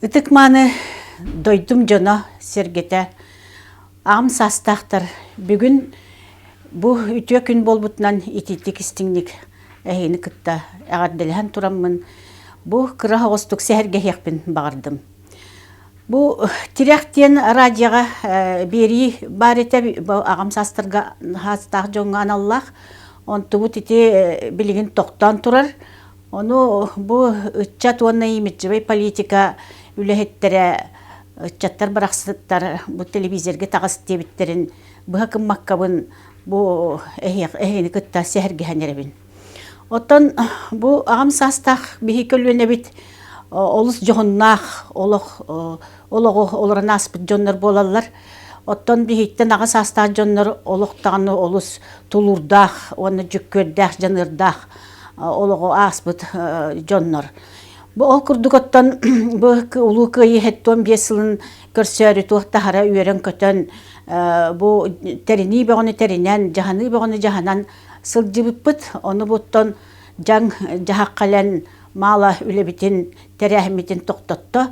Ытык-мааны дойдум дьоно, сэргэтэ, аҕам саастаахтар, бүгүн бу үтүө күн буолбутунан итиитик истиҥник эһигини кытта эҕэрдэлэһэн тураммын, бу кыра оҕустук сэһэргэһиэхпин баҕардым. Бу Тирэх диэн радиоҕа биэрии баар этэ, аҕам саастарга саастаах дьоҥҥо аналлаах. Онтубут ити билигин тохтоон турар. Ону бу ыччат уонна имиджевэй политика үлэһиттэрэ ыччаттар барахсаттар бу телевизорга таҕыс диэбиттэрин быһа гыммаккабын бу эһиэхэ эһигини кытта сэһэргэһэн эрэбин. Оттон бу аҕам саастаах биһи көлүөнэбит олус дьоһуннаах олох олоҕу олорон ааспыт дьоннор буолаллар. Оттон биһиттэн аҕа саастаах дьоннор олох даҕаны олус тулуурдаах уонна дьүккүөрдээх, дьаныардаах олоҕу ааспыт дьоннор. Бу ол курдук оттон бу Улуу Кыайыы 75 сылын көрсөөрү туох таһара үөрэн-көтөн бу тэринии бөҕөнү тэринэн, дьаһаныы бөҕөнү дьаһанан сылдьыбыппыт. Ону буттан дьаҥ дьаһах кэлэн маала үлэбитин, тэрээһиммитин тохтотто.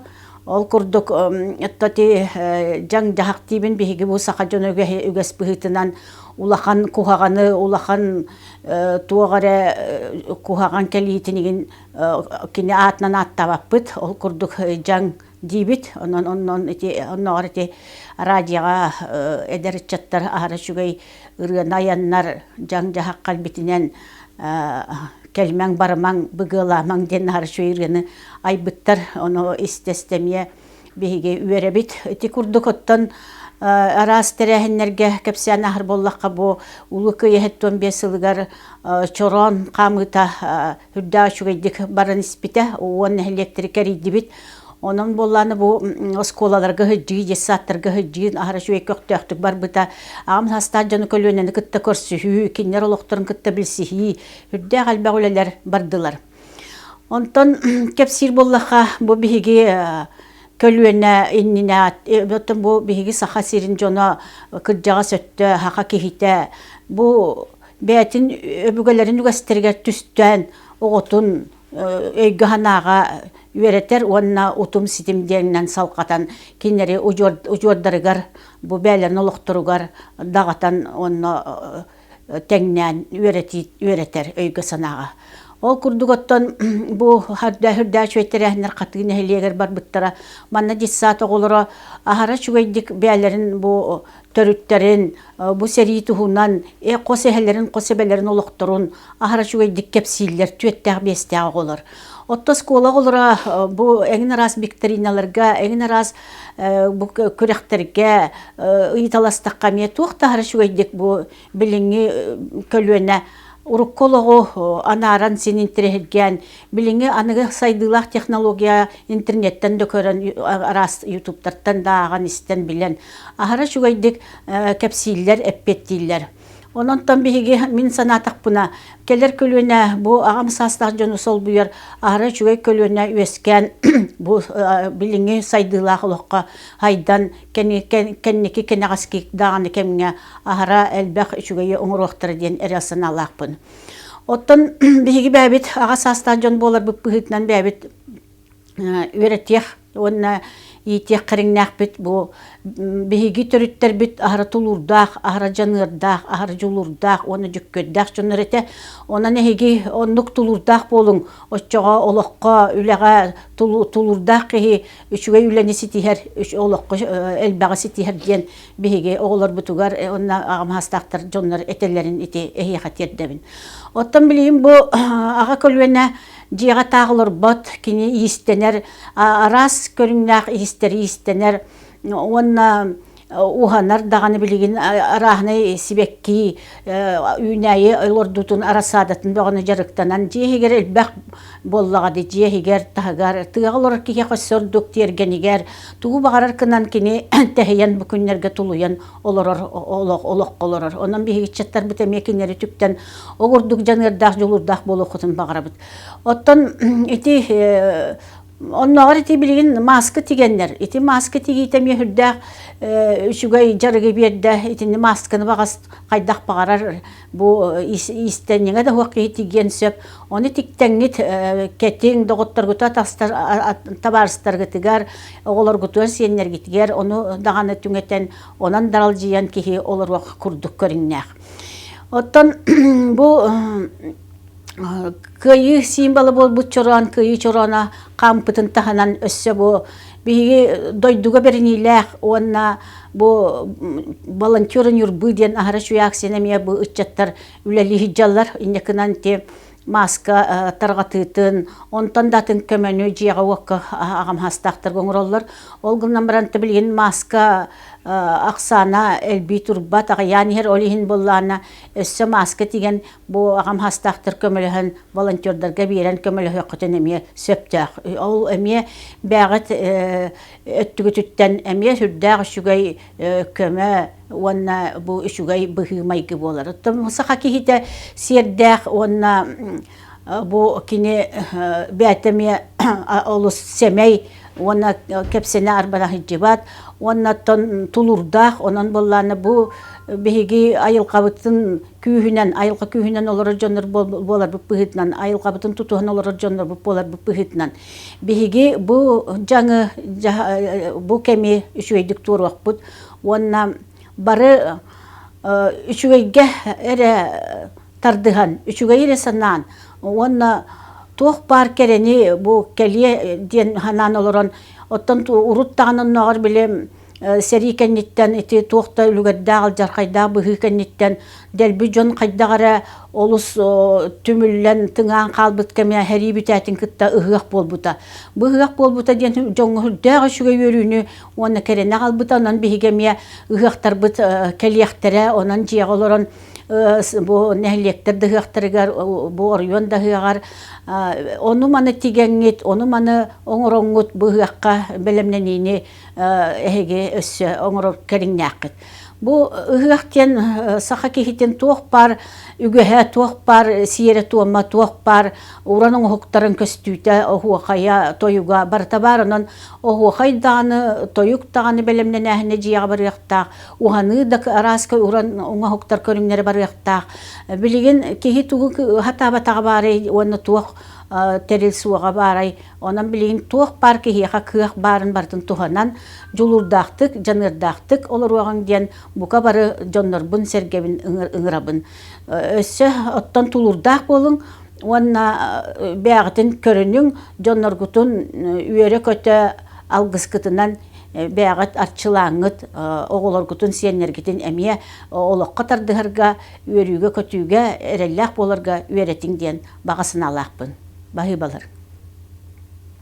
Ол курдук ити дьаҥ-дьаһах диибин биһиги бу саха дьоно үгэс быһыытынан улахан куһаҕаны, улахан туох эрэ куһаҕан кэлиитин кини аатынан ааттаабаппыт. Ол курдук дьаҥ диибит. Онон онон ити оннооҕор ити радиоҕа эдэр ыччаттар аһара үчүгэй ырыаны айаннар дьаҥ-дьаһах кэлбитинэн кэлимэҥ барымаҥ быгыалаамаҥ диэн аһара үчүгэй ырыаны айбыттар. Ону истэ-истэ эмиэ биһиги үөрэбит. Ити курдук оттон араас тэрээһиннэргэ кэпсээн аһар буоллахха бу Улуу Кыайыы 75 сылыгар чороон хаамыыта үрдээх үчүгэйдик баран испитэ. Уон нэһилиэктэри кэрийдибит. Онон буоллааны бу оскуолаларга сылдьыы, детсадтарга сылдьыы аһара үчүгэй көхтөөхтүк барбыта. Аҕам саастаах дьону көлүөнэни кытта көрсүһүү, кинилэр олохторун кытта билсиһии, үрдээх элбэх үлэлэр бардылар. Онтон кэпсиир буоллахха, бу биһиги көлүөнэ иннинэ, оттон бу биһиги Саха сирин дьоно кырдьаҕас өттө, саха киһитэ бу бэйэтин өбүгэлэрин үгэстэригэр түстээн оҕотун өйгө-санааҕа үөрэтэр уонна утум-ситим диэнинэн салҕатан кинилэри удьуордарыгар бу бэйэлэрин олохторугар даҕатан уонна тэҥнээн үөрэтии үөрэтэр өйгө-санааҕа. Ол курдук оттон бу үрдээ үчүгэй тэрээһиннэр Хатыы нэһилиэгэр барбыттара. Манна детсад оҕолоро аһара үчүгэйдик бэйэлэрин бу төрүттэрин, бу сэрии туһунан хос эһэлэрин, хос эбэлэрин олохторун аһара үчүгэйдик кэпсииллэр түөртээх-биэстээх оҕолор. Отто оскуола оҕолоро бу эҥин араас викториналарга, эҥин араас бу күрэхтэргэ ыйыталастахха эмиэ туох да аһара үчүгэйдик бу билиҥҥи көлүөнэ урукку олоҕу анааран син интэриэһиргээн билиҥҥи аныгы сайдыылаах технология интернеттэн да көрөн араас ютубтартан да ааҕан истэн билэн аһара үчүгэйдик кэпсииллэр эппиэттииллэр. Онон биһиги мин санаатахпына кэлэр көлүөнэ бу аҕам саастаах дьону солбуйар аһара үчүгэй көлүөнэ үөскээн бу билиҥҥи сайдыылаах олоххо хайдан кэнники кэнэҕэски даҕаны кэмҥэ аһара элбэх үчүгэйи оҥоруохтара диэн эрэл санаалаахпын. Оттон биһиги бэйэбит аҕа саастаах дьон буоларбыт быһыытынан бэйэбит үөрэтиэх уонна иитиэх кэриҥнээхпит бу биһиги төрүттэрбит аһара тулуурдаах, аһара дьаныардаах, аһара дьулуурдаах уонна дьүккүөрдээх дьоннор этэ. Онон эһиги оннук тулуурдаах буолуҥ, оччоҕо олоххо, үлэҕэ тулуурдаах киһи үчүгэй үлэни ситиһэр, олоххо элбэҕи ситиһэр диэн биһиги оҕолорбутугар уонна аҕам саастаахтар дьоннор этэллэрин ити эһиэхэ тиэрдэбин. Оттон билигин бу аҕа көлүөнэ дьиэҕэ таах олорбот, кини иистэнэр, араас көрүҥнээх иистэри иистэнэр уонна уһанар даҕаны билигин арааһынай сибэкки үүнээйи олордуутун арассаадатын бөҕөнү дьарыктанан дьиэ иһигэр элбэх буоллаҕа дии дьиэ иһигэр таһыгар тыаҕа олорор киһиэхэ өссө ордук тиэргэнигэр тугу баҕарар гынан кини тэһийэн бу күннэргэ тулуйан олорор олох олоххо олорор онон биһиги ыччаттарбыт эмиэ кинилэри түптэн ол курдук дьаныардаах дьулуурдаах буолуоххутун баҕарабыт оттон ити. Оннооҕор ити билигин мааска тигэннэр, ити мааска тигиитэ эмиэ сүрдээх үчүгэй дьарыгы биэрдэ. Итини маасканы баҕас хайдах баҕарар бу иистэнньэҥэ да суох киһи тигиэн сөп. Ону тиктэҥҥит кэтиҥ, доҕотторгутугар табаарыстаргытыгар, оҕолоргутугар, сиэннэргитигэр ону даҕаны түҥэтэн, онон даралдьыйан киһи олоруох курдук көрүҥнээх. Оттон бу Кыайыы символа буолбут чороон, кыайыы чороона хаампытын таһынан өссө бу биһиги дойдуга бэриниилээх уонна бу волонтеры Ньурбы диэн аһара үчүгэй акцияны эмиэ бу ыччаттар үлэлии сылдьаллар. Инньэ ити мааска тарҕатыытын, онтон да атын көмөнү дьиэҕэ-уокка аҕам саастаахтарга оҥороллор. Ол гынан баран билигин мааска ахсаана элбии турбат, аҕыйаан иһэр. Ол иһин буоллаҕына өссө мааска тигэн Бу аҕам саастаахтар көмөлөһөн, волонтердарга биэрэн көмөлөһүөххүтүн эмиэ сөптөөх. Ол эмиэ бэйэҕит өттүгүтүттэн эмиэ сүрдээх үчүгэй көмө уонна бу үчүгэй быһыы-майгы буолар. Оттон саха киһитэ сиэрдээх уонна бу кини бэйэтэ эмиэ олус сэмэй уонна кэпсэнэ арбана сылдьыбат уонна оттон тулуурдаах онон буоллаана бу биһиги айылҕабытын күүһүнэн, айылҕа күүһүнэн олорор дьоннор буоларбыт быһыытынан, айылҕабытын тутуһан олорор дьоннорбут буоларбыт быһыытынан, биһиги бу дьаҥы, бу кэми үчүгэйдик туоруохпут уонна бары үчүгэйгэ эрэ тардыһан, үчүгэйи эрэ санаан уонна туох баар кэрэни бу кэлиэ диэн санаан олорон, оттон урут даҕаны оннооҕор били Сэрии кэнниттэн ити туох да үлүгэрдээх алдьархайдаах быһыы кэнниттэн дэлби дьон хайдах эрэ олус түмүллэн тыҥаан хаалбыт кэмэ сэрии бүтээтин кытта ыһыах буолбута. Бу ыһыах буолбута диэн дьоҥҥо сүрдээх үчүгэй үөрүүнү уонна кэрэни аҕалбыта. Онон биһиги эмиэ ыһыахтарбыт кэлиэхтэрэ, онон дьиэҕэ олорон бу нэһилиэктэр да ыһыахтарыгар, бу оройуон да ыһыаҕар ону-маны тигэҥҥит, ону-маны оҥороҥҥут бу ыһыахха бэлэмнэниини эһиги өссө оҥорор кэриҥнээххит. Бу ыһыах диэн саха киһитин туох баар үгэһэ, туох баар сиэрэ-туома, туох баар уран оҥоһуктарын көстүүтэ, оһуохайа, тойуга барыта баар. Онон оһуохай даҕаны, тойук даҕаны бэлэмнэнээһинэ дьиэҕэ барыахтаах, уһаныы да араас уран оҥоһуктар көрүҥнэрэ барыахтаах. Билигин киһи тугу сатаабатаҕа баарый уонна туох тэрил суоҕа баарай Онон билигин туох баар киһиэхэ кыах баарын барытын туһанан, дьулуурдаахтык, дьаныардаахтык олоруоҕуҥ диэн бука бары дьоннорбун-сэргэбин ыҥырабын. Өссө оттон тулуурдаах буолуҥ уонна бэйэҕитин көрүнүҥ, дьонноргутун үөрэ-көтө алгыскытынан бэйэҕит арчылааҥҥыт, оҕолоргутун, сиэннэргитин эмиэ олоххо тардыһарга, үөрүүгэ-көтүүгэ, эрэллээх буоларга үөрэтиҥ диэн баҕа санаалаахпын. Баһыыбалар.